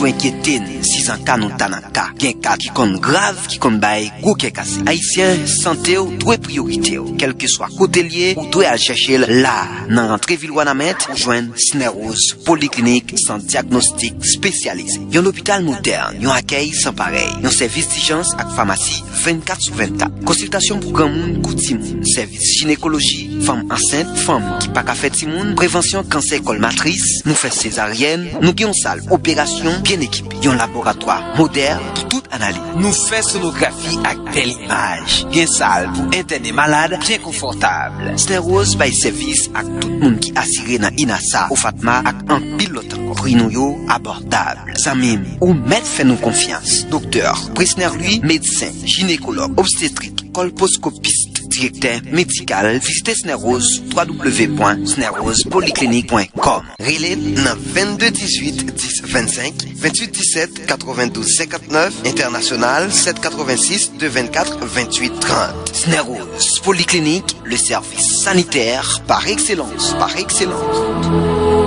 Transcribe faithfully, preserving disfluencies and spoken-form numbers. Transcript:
Pou enkyete n, si zan ka nou ta nan ka. Gen ka ki konn grav, ki konn bay gwo kè kase. Ayisyen, sante w dwe priyorite w. Kèlkeswa kote l ye, ou dwe al chèche l la a. Nan rantre vil Wanament, ou jwenn Sneros Poliklinik, sant dyagnostik espesyalize. Yon lopital modèn, yon akèy san parèy, yon sèvis dijans ak famasi vennkat sou vennkat. Konsiltasyon pou granmoun kou timoun, sèvis jinekoloji, fanm ansent, fanm ki pa ka fè timoun, prevansyon kansè kòl matris, nou fè sezaryèn, nou gen yon sal operasyon byen ekipe, yon laboratwa modèn pou tout analiz. Nou fè sonografi ak bèl imaj, gen sal pou entène malad byen konfòtab. Sneros bay sèvis ak tout moun ki asire nan Inasa, Ofatma ak anpil lòt ankò. Pri nou yo abòdab. Zanmi m, ou mèt fè nou konfyans. Doktè Presner Louis, medsen, jinekològ, obstetrik, kòlposkopis, direktè medikal, vizite Sneros, w w w pwen sneros poliklinik pwen kòm. Rele n nan vennde dizuit dis vennsenk, venntuit disèt katrevendouz senkantnèf, entènasyonal sèt katrevensis de vennkat venntuit trant. Sneros Poliklinik, le service sanitaire par excellence, par excellence.